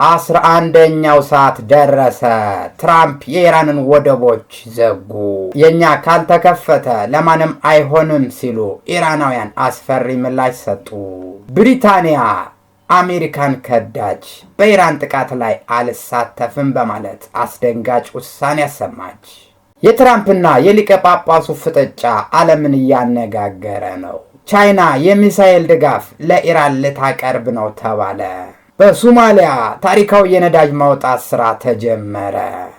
11ኛው ሰዓት ደረሰ። ትራምፕ የኢራንን ወደቦች ዘጉ። የእኛ ካልተከፈተ ለማንም አይሆንም ሲሉ ኢራናውያን አስፈሪ ምላሽ ሰጡ። ብሪታንያ አሜሪካን ከዳች፣ በኢራን ጥቃት ላይ አልሳተፍም በማለት አስደንጋጭ ውሳኔ አሰማች። የትራምፕና የሊቀ ጳጳሱ ፍጥጫ ዓለምን እያነጋገረ ነው። ቻይና የሚሳኤል ድጋፍ ለኢራን ልታቀርብ ነው ተባለ። በሶማሊያ ታሪካዊ የነዳጅ ማውጣት ስራ ተጀመረ።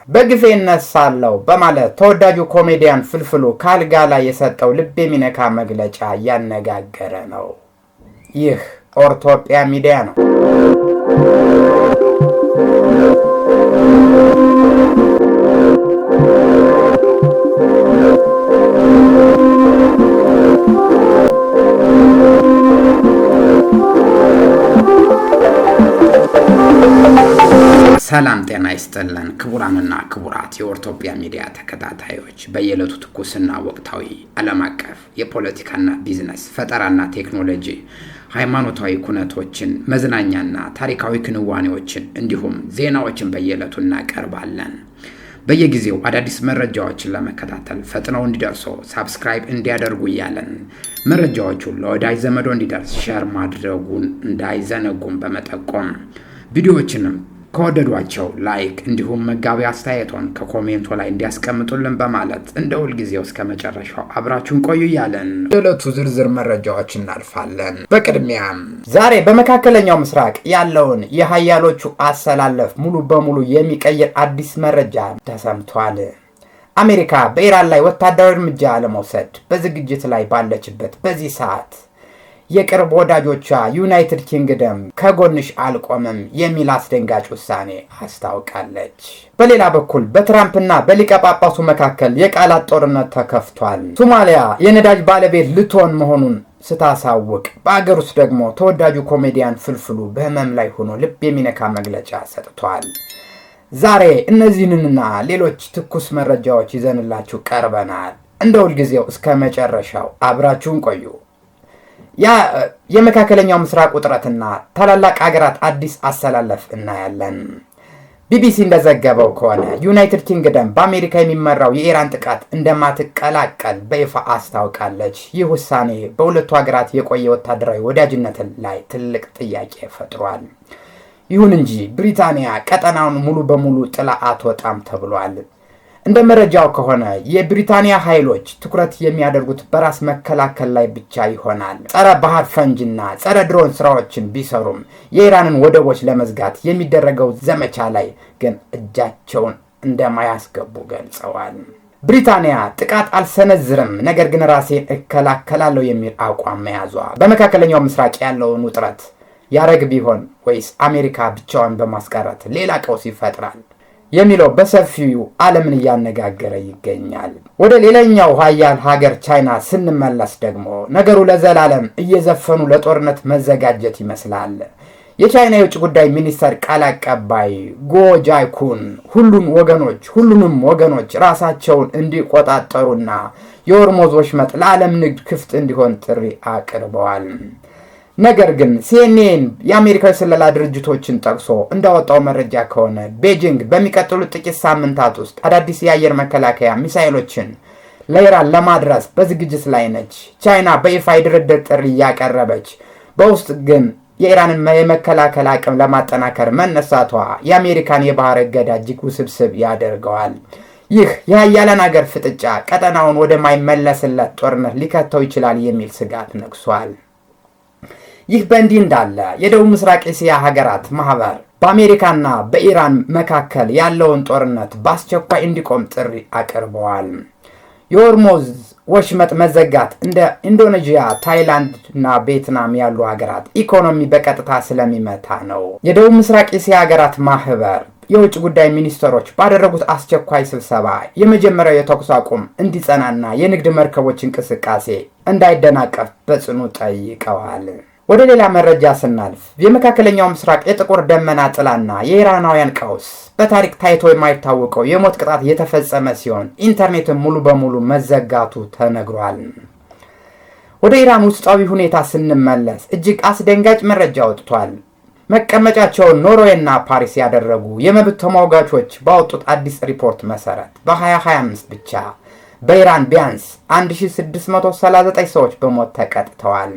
በግፌ እነሳለሁ በማለት ተወዳጁ ኮሜዲያን ፍልፍሉ ካልጋ ላይ የሰጠው ልብ የሚነካ መግለጫ እያነጋገረ ነው። ይህ ኦርቶጲያ ሚዲያ ነው። ሰላም ጤና ይስጥልን ክቡራንና ክቡራት የኦርቶጲያ ሚዲያ ተከታታዮች፣ በየዕለቱ ትኩስና ወቅታዊ ዓለም አቀፍ የፖለቲካና ቢዝነስ፣ ፈጠራና ቴክኖሎጂ፣ ሃይማኖታዊ ኩነቶችን፣ መዝናኛና ታሪካዊ ክንዋኔዎችን እንዲሁም ዜናዎችን በየዕለቱ እናቀርባለን። በየጊዜው አዳዲስ መረጃዎችን ለመከታተል ፈጥነው እንዲደርሶ subscribe እንዲያደርጉ እያለን መረጃዎቹን ለወዳጅ ዘመዶ እንዲደርስ share ማድረጉን እንዳይዘነጉም በመጠቆም ቪዲዮዎችንም ከወደዷቸው like እንዲሁም መጋቢ አስተያየቶን ከ comment ኦ ላይ እንዲያስቀምጡልን በማለት እንደ ሁልጊዜው እስከ መጨረሻው አብራችሁን ቆዩ እያለን የዕለቱ ዝርዝር መረጃዎች እናልፋለን። በቅድሚያም ዛሬ በመካከለኛው ምስራቅ ያለውን የሀያሎቹ አሰላለፍ ሙሉ በሙሉ የሚቀይር አዲስ መረጃ ተሰምቷል። አሜሪካ በኢራን ላይ ወታደራዊ እርምጃ ለመውሰድ በዝግጅት ላይ ባለችበት በዚህ ሰዓት የቅርብ ወዳጆቿ ዩናይትድ ኪንግደም ከጎንሽ አልቆምም የሚል አስደንጋጭ ውሳኔ አስታውቃለች። በሌላ በኩል በትራምፕና በሊቀ ጳጳሱ መካከል የቃላት ጦርነት ተከፍቷል። ሶማሊያ የነዳጅ ባለቤት ልትሆን መሆኑን ስታሳውቅ፣ በአገር ውስጥ ደግሞ ተወዳጁ ኮሜዲያን ፍልፍሉ በህመም ላይ ሆኖ ልብ የሚነካ መግለጫ ሰጥቷል። ዛሬ እነዚህንና ሌሎች ትኩስ መረጃዎች ይዘንላችሁ ቀርበናል። እንደ ሁልጊዜው እስከ መጨረሻው አብራችሁን ቆዩ። የመካከለኛው ምስራቅ ውጥረትና ታላላቅ ሀገራት አዲስ አሰላለፍ እናያለን። ቢቢሲ እንደዘገበው ከሆነ ዩናይትድ ኪንግደም በአሜሪካ የሚመራው የኢራን ጥቃት እንደማትቀላቀል በይፋ አስታውቃለች። ይህ ውሳኔ በሁለቱ ሀገራት የቆየ ወታደራዊ ወዳጅነት ላይ ትልቅ ጥያቄ ፈጥሯል። ይሁን እንጂ ብሪታንያ ቀጠናውን ሙሉ በሙሉ ጥላ አትወጣም ተብሏል። እንደ መረጃው ከሆነ የብሪታንያ ኃይሎች ትኩረት የሚያደርጉት በራስ መከላከል ላይ ብቻ ይሆናል። ጸረ ባህር ፈንጅና ጸረ ድሮን ስራዎችን ቢሰሩም የኢራንን ወደቦች ለመዝጋት የሚደረገው ዘመቻ ላይ ግን እጃቸውን እንደማያስገቡ ገልጸዋል። ብሪታንያ ጥቃት አልሰነዝርም፣ ነገር ግን ራሴን እከላከላለሁ የሚል አቋም መያዟ በመካከለኛው ምስራቅ ያለውን ውጥረት ያረግ ቢሆን ወይስ አሜሪካ ብቻዋን በማስቀረት ሌላ ቀውስ ይፈጥራል የሚለው በሰፊው ዓለምን እያነጋገረ ይገኛል። ወደ ሌላኛው ሀያል ሀገር ቻይና ስንመለስ ደግሞ ነገሩ ለዘላለም እየዘፈኑ ለጦርነት መዘጋጀት ይመስላል። የቻይና የውጭ ጉዳይ ሚኒስተር ቃል አቀባይ ጎጃይኩን ሁሉንም ወገኖች ራሳቸውን እንዲቆጣጠሩና የሆርሙዝ ወሽመጥ ለዓለም ንግድ ክፍት እንዲሆን ጥሪ አቅርበዋል። ነገር ግን ሲኤንኤን የአሜሪካ የስለላ ድርጅቶችን ጠቅሶ እንዳወጣው መረጃ ከሆነ ቤጂንግ በሚቀጥሉት ጥቂት ሳምንታት ውስጥ አዳዲስ የአየር መከላከያ ሚሳይሎችን ለኢራን ለማድረስ በዝግጅት ላይ ነች። ቻይና በይፋ የድርድር ጥሪ እያቀረበች፣ በውስጥ ግን የኢራንን የመከላከል አቅም ለማጠናከር መነሳቷ የአሜሪካን የባህር እገዳ እጅግ ውስብስብ ያደርገዋል። ይህ የሀያላን አገር ፍጥጫ ቀጠናውን ወደማይመለስለት ጦርነት ሊከተው ይችላል የሚል ስጋት ነግሷል። ይህ በእንዲህ እንዳለ የደቡብ ምስራቅ እስያ ሀገራት ማህበር በአሜሪካና በኢራን መካከል ያለውን ጦርነት በአስቸኳይ እንዲቆም ጥሪ አቅርበዋል። የሆርሙዝ ወሽመጥ መዘጋት እንደ ኢንዶኔዥያ፣ ታይላንድ እና ቪየትናም ያሉ ሀገራት ኢኮኖሚ በቀጥታ ስለሚመታ ነው። የደቡብ ምስራቅ እስያ ሀገራት ማህበር የውጭ ጉዳይ ሚኒስትሮች ባደረጉት አስቸኳይ ስብሰባ የመጀመሪያው የተኩስ አቁም እንዲጸናና የንግድ መርከቦች እንቅስቃሴ እንዳይደናቀፍ በጽኑ ጠይቀዋል። ወደ ሌላ መረጃ ስናልፍ የመካከለኛው ምስራቅ የጥቁር ደመና ጥላና የኢራናውያን ቀውስ በታሪክ ታይቶ የማይታወቀው የሞት ቅጣት የተፈጸመ ሲሆን ኢንተርኔትን ሙሉ በሙሉ መዘጋቱ ተነግሯል። ወደ ኢራን ውስጣዊ ሁኔታ ስንመለስ እጅግ አስደንጋጭ መረጃ ወጥቷል። መቀመጫቸውን ኖርዌይና ፓሪስ ያደረጉ የመብት ተሟጋቾች ባወጡት አዲስ ሪፖርት መሰረት በ2025 ብቻ በኢራን ቢያንስ 1639 ሰዎች በሞት ተቀጥተዋል።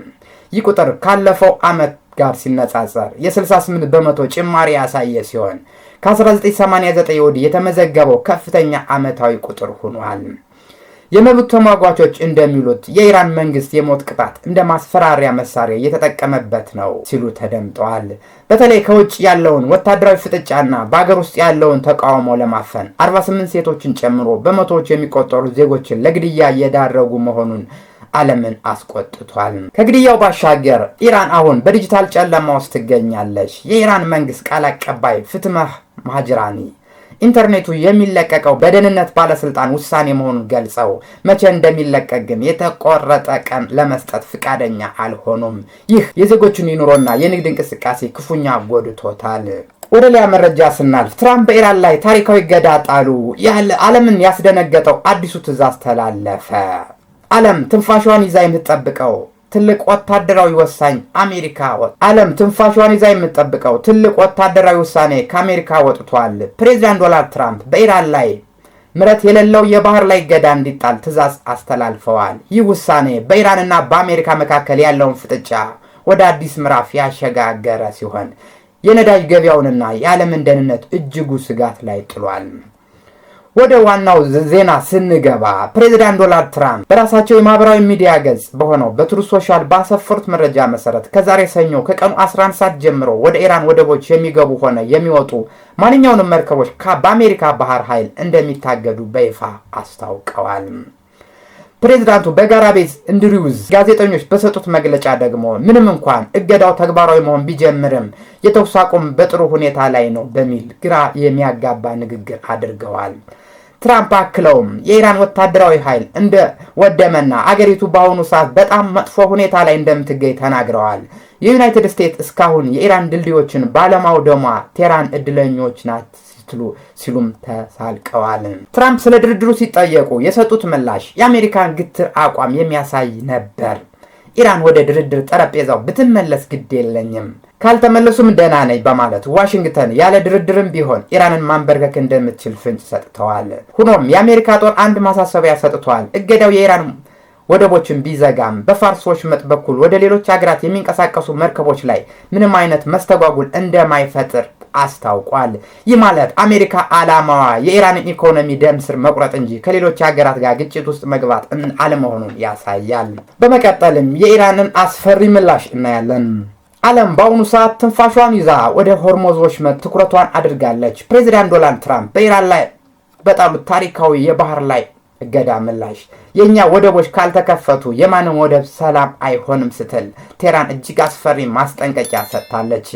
ይህ ቁጥር ካለፈው ዓመት ጋር ሲነጻጸር የ68% ጭማሪ ያሳየ ሲሆን ከ1989 ወዲህ የተመዘገበው ከፍተኛ ዓመታዊ ቁጥር ሆኗል። የመብት ተሟጋቾች እንደሚሉት የኢራን መንግስት የሞት ቅጣት እንደ ማስፈራሪያ መሳሪያ እየተጠቀመበት ነው ሲሉ ተደምጠዋል። በተለይ ከውጭ ያለውን ወታደራዊ ፍጥጫና በአገር ውስጥ ያለውን ተቃውሞ ለማፈን 48 ሴቶችን ጨምሮ በመቶዎች የሚቆጠሩ ዜጎችን ለግድያ እየዳረጉ መሆኑን ዓለምን አስቆጥቷል። ከግድያው ባሻገር ኢራን አሁን በዲጂታል ጨለማ ውስጥ ትገኛለች። የኢራን መንግስት ቃል አቀባይ ፍትመህ ማጅራኒ ኢንተርኔቱ የሚለቀቀው በደህንነት ባለስልጣን ውሳኔ መሆኑን ገልጸው መቼ እንደሚለቀቅ ግን የተቆረጠ ቀን ለመስጠት ፍቃደኛ አልሆኑም። ይህ የዜጎችን የኑሮና የንግድ እንቅስቃሴ ክፉኛ ጎድቶታል። ወደ ሌላ መረጃ ስናልፍ ትራምፕ በኢራን ላይ ታሪካዊ እገዳ ጣሉ። ዓለምን ያስደነገጠው አዲሱ ትዕዛዝ ተላለፈ። ዓለም ትንፋሿን ይዛ የምትጠብቀው ትልቅ ወታደራዊ ወሳኝ አሜሪካ ዓለም ትንፋሿን ይዛ የምትጠብቀው ትልቅ ወታደራዊ ውሳኔ ከአሜሪካ ወጥቷል። ፕሬዚዳንት ዶናልድ ትራምፕ በኢራን ላይ ምረት የሌለው የባህር ላይ እገዳ እንዲጣል ትዕዛዝ አስተላልፈዋል። ይህ ውሳኔ በኢራንና በአሜሪካ መካከል ያለውን ፍጥጫ ወደ አዲስ ምዕራፍ ያሸጋገረ ሲሆን የነዳጅ ገበያውንና የዓለምን ደህንነት እጅጉ ስጋት ላይ ጥሏል። ወደ ዋናው ዜና ስንገባ ፕሬዚዳንት ዶናልድ ትራምፕ በራሳቸው የማህበራዊ ሚዲያ ገጽ በሆነው በ Truth Social ባሰፈሩት መረጃ መሰረት ከዛሬ ሰኞ ከቀኑ 11 ሰዓት ጀምሮ ወደ ኢራን ወደቦች የሚገቡ ሆነ የሚወጡ ማንኛውንም መርከቦች በአሜሪካ ባህር ኃይል እንደሚታገዱ በይፋ አስታውቀዋል። ፕሬዚዳንቱ በጋራ ቤዝ እንድሪውዝ ጋዜጠኞች በሰጡት መግለጫ ደግሞ ምንም እንኳን እገዳው ተግባራዊ መሆን ቢጀምርም የተኩስ አቁም በጥሩ ሁኔታ ላይ ነው በሚል ግራ የሚያጋባ ንግግር አድርገዋል። ትራምፕ አክለውም የኢራን ወታደራዊ ኃይል እንደ ወደመና አገሪቱ በአሁኑ ሰዓት በጣም መጥፎ ሁኔታ ላይ እንደምትገኝ ተናግረዋል። የዩናይትድ ስቴትስ እስካሁን የኢራን ድልድዮችን ባለማውደሟ ቴህራን እድለኞች ናት ሲሉም ተሳልቀዋል። ትራምፕ ስለ ድርድሩ ሲጠየቁ የሰጡት ምላሽ የአሜሪካን ግትር አቋም የሚያሳይ ነበር። ኢራን ወደ ድርድር ጠረጴዛው ብትመለስ ግድ የለኝም፣ ካልተመለሱም ደህና ነኝ በማለት ዋሽንግተን ያለ ድርድርም ቢሆን ኢራንን ማንበርከክ እንደምትችል ፍንጭ ሰጥተዋል። ሆኖም የአሜሪካ ጦር አንድ ማሳሰቢያ ሰጥተዋል። እገዳው የኢራን ወደቦችን ቢዘጋም በፋርስ ወሽመጥ በኩል ወደ ሌሎች ሀገራት የሚንቀሳቀሱ መርከቦች ላይ ምንም አይነት መስተጓጉል እንደማይፈጥር አስታውቋል። ይህ ማለት አሜሪካ ዓላማዋ የኢራንን ኢኮኖሚ ደም ስር መቁረጥ እንጂ ከሌሎች ሀገራት ጋር ግጭት ውስጥ መግባት አለመሆኑን ያሳያል። በመቀጠልም የኢራንን አስፈሪ ምላሽ እናያለን። ዓለም በአሁኑ ሰዓት ትንፋሿን ይዛ ወደ ሆርሙዝ ወሽመጥ ትኩረቷን አድርጋለች። ፕሬዚዳንት ዶናልድ ትራምፕ በኢራን ላይ በጣሉት ታሪካዊ የባህር ላይ እገዳ ምላሽ የእኛ ወደቦች ካልተከፈቱ የማንም ወደብ ሰላም አይሆንም ስትል ቴህራን እጅግ አስፈሪ ማስጠንቀቂያ ሰጥታለች።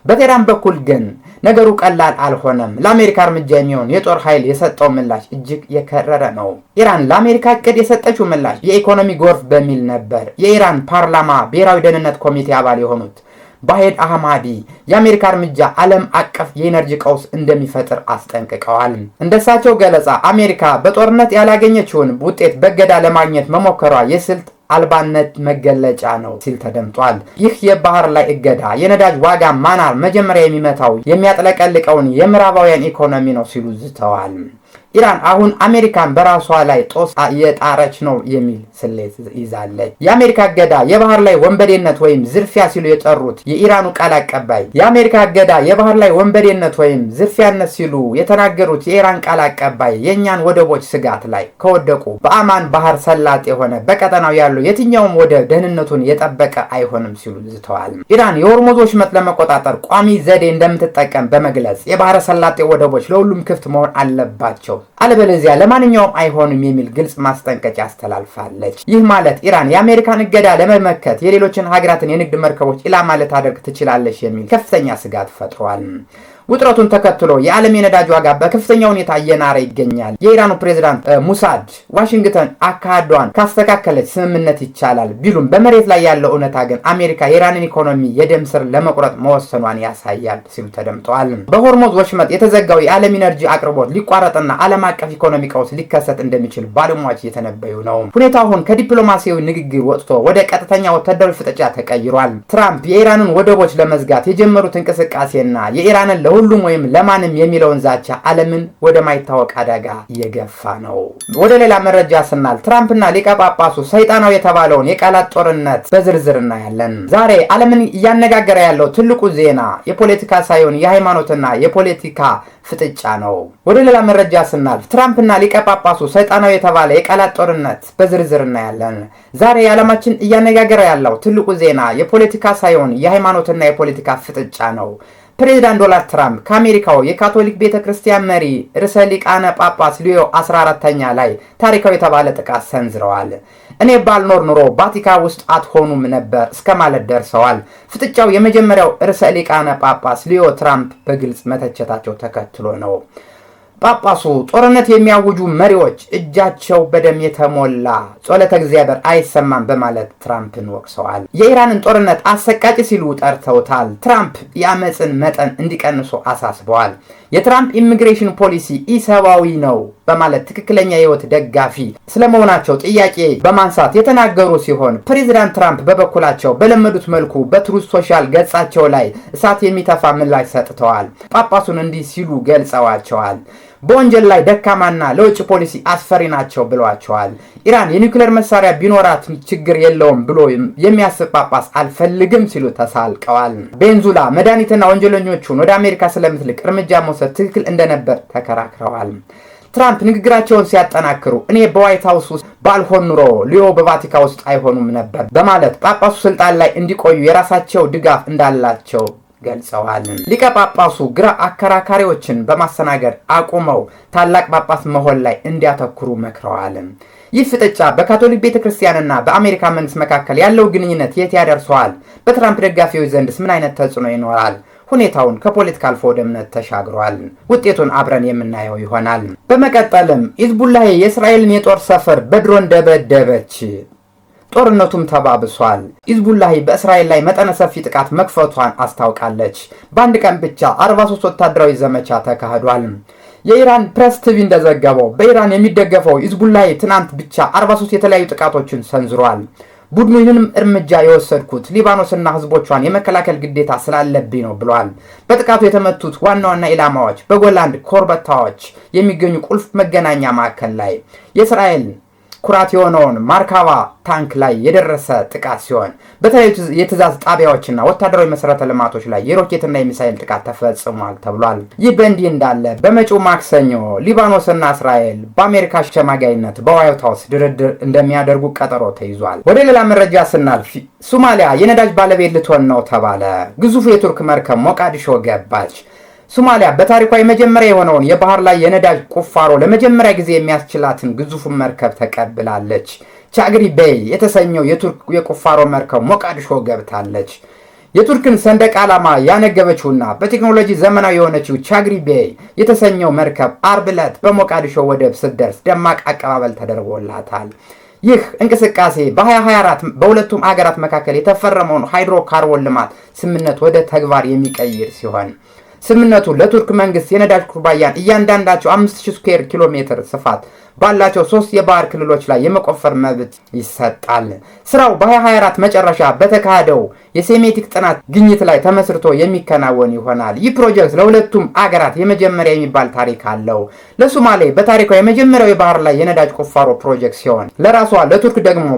በቴህራን በኩል ግን ነገሩ ቀላል አልሆነም። ለአሜሪካ እርምጃ የሚሆን የጦር ኃይል የሰጠው ምላሽ እጅግ የከረረ ነው። ኢራን ለአሜሪካ እቅድ የሰጠችው ምላሽ የኢኮኖሚ ጎርፍ በሚል ነበር። የኢራን ፓርላማ ብሔራዊ ደህንነት ኮሚቴ አባል የሆኑት ባሄድ አህማዲ የአሜሪካ እርምጃ ዓለም አቀፍ የኢነርጂ ቀውስ እንደሚፈጥር አስጠንቅቀዋል። እንደሳቸው ገለጻ አሜሪካ በጦርነት ያላገኘችውን ውጤት በእገዳ ለማግኘት መሞከሯ የስልት አልባነት መገለጫ ነው ሲል ተደምጧል። ይህ የባህር ላይ እገዳ የነዳጅ ዋጋ ማናር መጀመሪያ የሚመታው የሚያጥለቀልቀውን የምዕራባውያን ኢኮኖሚ ነው ሲሉ ዝተዋል። ኢራን አሁን አሜሪካን በራሷ ላይ ጦስ የጣረች ነው የሚል ስሌት ይዛለች። የአሜሪካ እገዳ የባህር ላይ ወንበዴነት ወይም ዝርፊያ ሲሉ የጠሩት የኢራኑ ቃል አቀባይ የአሜሪካ እገዳ የባህር ላይ ወንበዴነት ወይም ዝርፊያነት ሲሉ የተናገሩት የኢራን ቃል አቀባይ የእኛን ወደቦች ስጋት ላይ ከወደቁ በአማን ባህር ሰላጤ የሆነ በቀጠናው ያሉ የትኛውም ወደብ ደህንነቱን የጠበቀ አይሆንም ሲሉ ዝተዋል። ኢራን የሆርሙዝ ወሽመጥ ለመቆጣጠር ቋሚ ዘዴ እንደምትጠቀም በመግለጽ የባህረ ሰላጤ ወደቦች ለሁሉም ክፍት መሆን አለባቸው፣ አለበለዚያ ለማንኛውም አይሆንም የሚል ግልጽ ማስጠንቀቂያ አስተላልፋለች። ይህ ማለት ኢራን የአሜሪካን እገዳ ለመመከት የሌሎችን ሀገራትን የንግድ መርከቦች ኢላማ ልታደርግ ትችላለች የሚል ከፍተኛ ስጋት ፈጥሯል። ውጥረቱን ተከትሎ የዓለም የነዳጅ ዋጋ በከፍተኛ ሁኔታ እየናረ ይገኛል። የኢራኑ ፕሬዝዳንት ሙሳድ ዋሽንግተን አካሄዷን ካስተካከለች ስምምነት ይቻላል ቢሉም፣ በመሬት ላይ ያለው እውነታ ግን አሜሪካ የኢራንን ኢኮኖሚ የደም ስር ለመቁረጥ መወሰኗን ያሳያል ሲሉ ተደምጠዋል። በሆርሞዝ ወሽመጥ የተዘጋው የዓለም ኢነርጂ አቅርቦት ሊቋረጥና ዓለም አቀፍ ኢኮኖሚ ቀውስ ሊከሰት እንደሚችል ባለሙያዎች እየተነበዩ ነው። ሁኔታው አሁን ከዲፕሎማሲያዊ ንግግር ወጥቶ ወደ ቀጥተኛ ወታደራዊ ፍጥጫ ተቀይሯል። ትራምፕ የኢራንን ወደቦች ለመዝጋት የጀመሩት እንቅስቃሴና የኢራንን ለሁሉም ወይም ለማንም የሚለውን ዛቻ ዓለምን ወደማይታወቅ አደጋ እየገፋ ነው። ወደ ሌላ መረጃ ስናልፍ፣ ትራምፕና ሊቀ ጳጳሱ ሰይጣናዊ የተባለውን የቃላት ጦርነት በዝርዝር እናያለን። ዛሬ ዓለምን እያነጋገረ ያለው ትልቁ ዜና የፖለቲካ ሳይሆን የሃይማኖትና የፖለቲካ ፍጥጫ ነው። ወደ ሌላ መረጃ ስናልፍ፣ ትራምፕና ሊቀ ጳጳሱ ሰይጣናዊ የተባለ የቃላት ጦርነት በዝርዝር እናያለን። ዛሬ የዓለማችን እያነጋገረ ያለው ትልቁ ዜና የፖለቲካ ሳይሆን የሃይማኖትና የፖለቲካ ፍጥጫ ነው። ፕሬዚዳንት ዶናልድ ትራምፕ ከአሜሪካው የካቶሊክ ቤተ ክርስቲያን መሪ ርዕሰ ሊቃነ ጳጳስ ሊዮ 14ተኛ ላይ ታሪካዊ የተባለ ጥቃት ሰንዝረዋል። እኔ ባልኖር ኑሮ ቫቲካን ውስጥ አትሆኑም ነበር እስከ ማለት ደርሰዋል። ፍጥጫው የመጀመሪያው ርዕሰ ሊቃነ ጳጳስ ሊዮ ትራምፕ በግልጽ መተቸታቸው ተከትሎ ነው። ጳጳሱ ጦርነት የሚያውጁ መሪዎች እጃቸው በደም የተሞላ፣ ጸሎተ እግዚአብሔር አይሰማም በማለት ትራምፕን ወቅሰዋል። የኢራንን ጦርነት አሰቃቂ ሲሉ ጠርተውታል። ትራምፕ የአመፅን መጠን እንዲቀንሱ አሳስበዋል። የትራምፕ ኢሚግሬሽን ፖሊሲ ኢሰብአዊ ነው በማለት ትክክለኛ የህይወት ደጋፊ ስለመሆናቸው ጥያቄ በማንሳት የተናገሩ ሲሆን፣ ፕሬዚዳንት ትራምፕ በበኩላቸው በለመዱት መልኩ በ Truth Social ገጻቸው ላይ እሳት የሚተፋ ምላሽ ሰጥተዋል። ጳጳሱን እንዲህ ሲሉ ገልጸዋቸዋል። በወንጀል ላይ ደካማና ለውጭ ፖሊሲ አስፈሪ ናቸው ብለዋቸዋል። ኢራን የኒውክሌር መሳሪያ ቢኖራት ችግር የለውም ብሎ የሚያስብ ጳጳስ አልፈልግም ሲሉ ተሳልቀዋል። ቬንዙዌላ መድኃኒትና ወንጀለኞቹን ወደ አሜሪካ ስለምትልክ እርምጃ መውሰድ ትክክል እንደነበር ተከራክረዋል። ትራምፕ ንግግራቸውን ሲያጠናክሩ እኔ በዋይት ሀውስ ውስጥ ባልሆን ኑሮ ሊዮ በቫቲካን ውስጥ አይሆኑም ነበር በማለት ጳጳሱ ስልጣን ላይ እንዲቆዩ የራሳቸው ድጋፍ እንዳላቸው ገልጸዋል። ሊቀ ጳጳሱ ግራ አከራካሪዎችን በማስተናገድ አቁመው ታላቅ ጳጳስ መሆን ላይ እንዲያተኩሩ መክረዋል። ይህ ፍጥጫ በካቶሊክ ቤተ ክርስቲያንና በአሜሪካ መንግስት መካከል ያለው ግንኙነት የት ያደርሰዋል? በትራምፕ ደጋፊዎች ዘንድስ ምን አይነት ተጽዕኖ ይኖራል? ሁኔታውን ከፖለቲካ አልፎ ወደ እምነት ተሻግሯል። ውጤቱን አብረን የምናየው ይሆናል። በመቀጠልም ሂዝቡላህ የእስራኤልን የጦር ሰፈር በድሮን ደበደበች። ጦርነቱም ተባብሷል። ሂዝቡላህ በእስራኤል ላይ መጠነ ሰፊ ጥቃት መክፈቷን አስታውቃለች። በአንድ ቀን ብቻ 43 ወታደራዊ ዘመቻ ተካሂዷል። የኢራን ፕሬስ ቲቪ እንደዘገበው በኢራን የሚደገፈው ሂዝቡላህ ትናንት ብቻ 43 የተለያዩ ጥቃቶችን ሰንዝሯል። ቡድኑ ይህንም እርምጃ የወሰድኩት ሊባኖስና ህዝቦቿን የመከላከል ግዴታ ስላለብኝ ነው ብሏል። በጥቃቱ የተመቱት ዋና ዋና ኢላማዎች በጎላን ኮረብታዎች የሚገኙ ቁልፍ መገናኛ ማዕከል ላይ፣ የእስራኤል ኩራት የሆነውን ማርካቫ ታንክ ላይ የደረሰ ጥቃት ሲሆን፣ በተለያዩ የትዕዛዝ ጣቢያዎችና ወታደራዊ መሰረተ ልማቶች ላይ የሮኬትና የሚሳይል ጥቃት ተፈጽሟል ተብሏል። ይህ በእንዲህ እንዳለ በመጪው ማክሰኞ ሊባኖስና እስራኤል በአሜሪካ አሸማጋይነት በዋይት ሀውስ ድርድር እንደሚያደርጉ ቀጠሮ ተይዟል። ወደ ሌላ መረጃ ስናልፍ፣ ሶማሊያ የነዳጅ ባለቤት ልትሆን ነው ተባለ። ግዙፉ የቱርክ መርከብ ሞቃዲሾ ገባች። ሶማሊያ በታሪኳ የመጀመሪያ የሆነውን የባህር ላይ የነዳጅ ቁፋሮ ለመጀመሪያ ጊዜ የሚያስችላትን ግዙፉን መርከብ ተቀብላለች። ቻግሪ ቤይ የተሰኘው የቱርክ የቁፋሮ መርከብ ሞቃዲሾ ገብታለች። የቱርክን ሰንደቅ ዓላማ ያነገበችውና በቴክኖሎጂ ዘመናዊ የሆነችው ቻግሪ ቤይ የተሰኘው መርከብ አርብ ዕለት በሞቃዲሾ ወደብ ስትደርስ ደማቅ አቀባበል ተደርጎላታል። ይህ እንቅስቃሴ በ2024 በሁለቱም አገራት መካከል የተፈረመውን ሃይድሮካርቦን ልማት ስምምነት ወደ ተግባር የሚቀይር ሲሆን፣ ስምምነቱ ለቱርክ መንግስት የነዳጅ ኩባንያን እያንዳንዳቸው 5000 ስኩዌር ኪሎ ሜትር ስፋት ባላቸው ሶስት የባህር ክልሎች ላይ የመቆፈር መብት ይሰጣል። ስራው በ2024 መጨረሻ በተካሄደው የሴሜቲክ ጥናት ግኝት ላይ ተመስርቶ የሚከናወን ይሆናል። ይህ ፕሮጀክት ለሁለቱም አገራት የመጀመሪያ የሚባል ታሪክ አለው። ለሶማሌ በታሪኳ የመጀመሪያው የባህር ላይ የነዳጅ ቁፋሮ ፕሮጀክት ሲሆን፣ ለራሷ ለቱርክ ደግሞ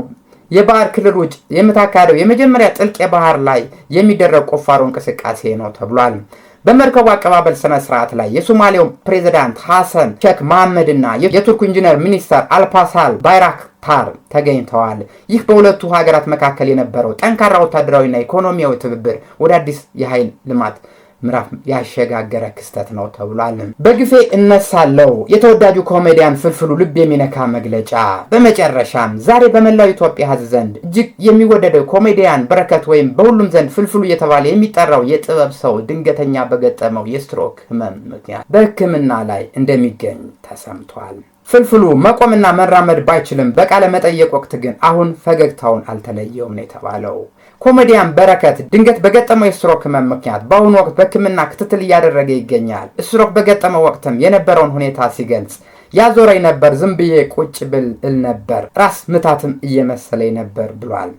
የባህር ክልል ውጭ የምታካሄደው የመጀመሪያ ጥልቅ የባህር ላይ የሚደረግ ቁፋሮ እንቅስቃሴ ነው ተብሏል። በመርከቡ አቀባበል ስነ ስርዓት ላይ የሶማሌው ፕሬዚዳንት ሐሰን ሼክ መሐመድ እና የቱርክ ኢነርጂ ሚኒስተር አልፓርስላን ባይራክታር ተገኝተዋል። ይህ በሁለቱ ሀገራት መካከል የነበረው ጠንካራ ወታደራዊና ኢኮኖሚያዊ ትብብር ወደ አዲስ የኃይል ልማት ምዕራፍ ያሸጋገረ ክስተት ነው ተብሏል። በግፌ እነሳለው የተወዳጁ ኮሜዲያን ፍልፍሉ ልብ የሚነካ መግለጫ። በመጨረሻም ዛሬ በመላው ኢትዮጵያ ሕዝብ ዘንድ እጅግ የሚወደደው ኮሜዲያን በረከት ወይም በሁሉም ዘንድ ፍልፍሉ እየተባለ የሚጠራው የጥበብ ሰው ድንገተኛ በገጠመው የስትሮክ ህመም ምክንያት በሕክምና ላይ እንደሚገኝ ተሰምቷል። ፍልፍሉ መቆምና መራመድ ባይችልም በቃለ መጠየቅ ወቅት ግን አሁን ፈገግታውን አልተለየውም ነው የተባለው። ኮሜዲያን በረከት ድንገት በገጠመው የስትሮክ ህመም ምክንያት በአሁኑ ወቅት በሕክምና ክትትል እያደረገ ይገኛል። ስትሮክ በገጠመው ወቅትም የነበረውን ሁኔታ ሲገልጽ ያዞረኝ ነበር፣ ዝም ብዬ ቁጭ ብል እል ነበር፣ ራስ ምታትም እየመሰለኝ ነበር ብሏል።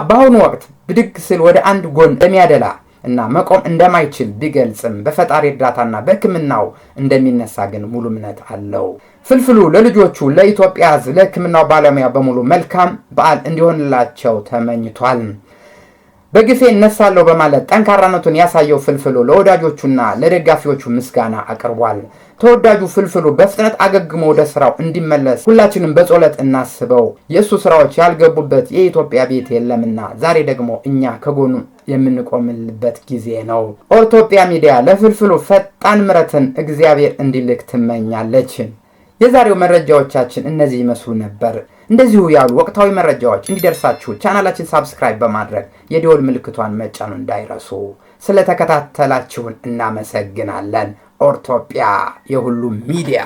በአሁኑ ወቅት ብድግ ስል ወደ አንድ ጎን እንደሚያደላ እና መቆም እንደማይችል ቢገልጽም በፈጣሪ እርዳታና በሕክምናው እንደሚነሳ ግን ሙሉ እምነት አለው። ፍልፍሉ ለልጆቹ፣ ለኢትዮጵያ ሕዝብ፣ ለሕክምናው ባለሙያ በሙሉ መልካም በዓል እንዲሆንላቸው ተመኝቷል። በግፌ እነሳለሁ በማለት ጠንካራነቱን ያሳየው ፍልፍሉ ለወዳጆቹና ለደጋፊዎቹ ምስጋና አቅርቧል። ተወዳጁ ፍልፍሉ በፍጥነት አገግሞ ወደ ስራው እንዲመለስ ሁላችንም በጸሎት እናስበው። የእሱ ስራዎች ያልገቡበት የኢትዮጵያ ቤት የለምና ዛሬ ደግሞ እኛ ከጎኑ የምንቆምልበት ጊዜ ነው። ኦርቶጵያ ሚዲያ ለፍልፍሉ ፈጣን ምሕረትን እግዚአብሔር እንዲልክ ትመኛለች። የዛሬው መረጃዎቻችን እነዚህ ይመስሉ ነበር። እንደዚሁ ያሉ ወቅታዊ መረጃዎች እንዲደርሳችሁ ቻናላችን subscribe በማድረግ የደወል ምልክቷን መጫኑ እንዳይረሱ። ስለተከታተላችሁን እናመሰግናለን። ኦርቶጵያ የሁሉም ሚዲያ።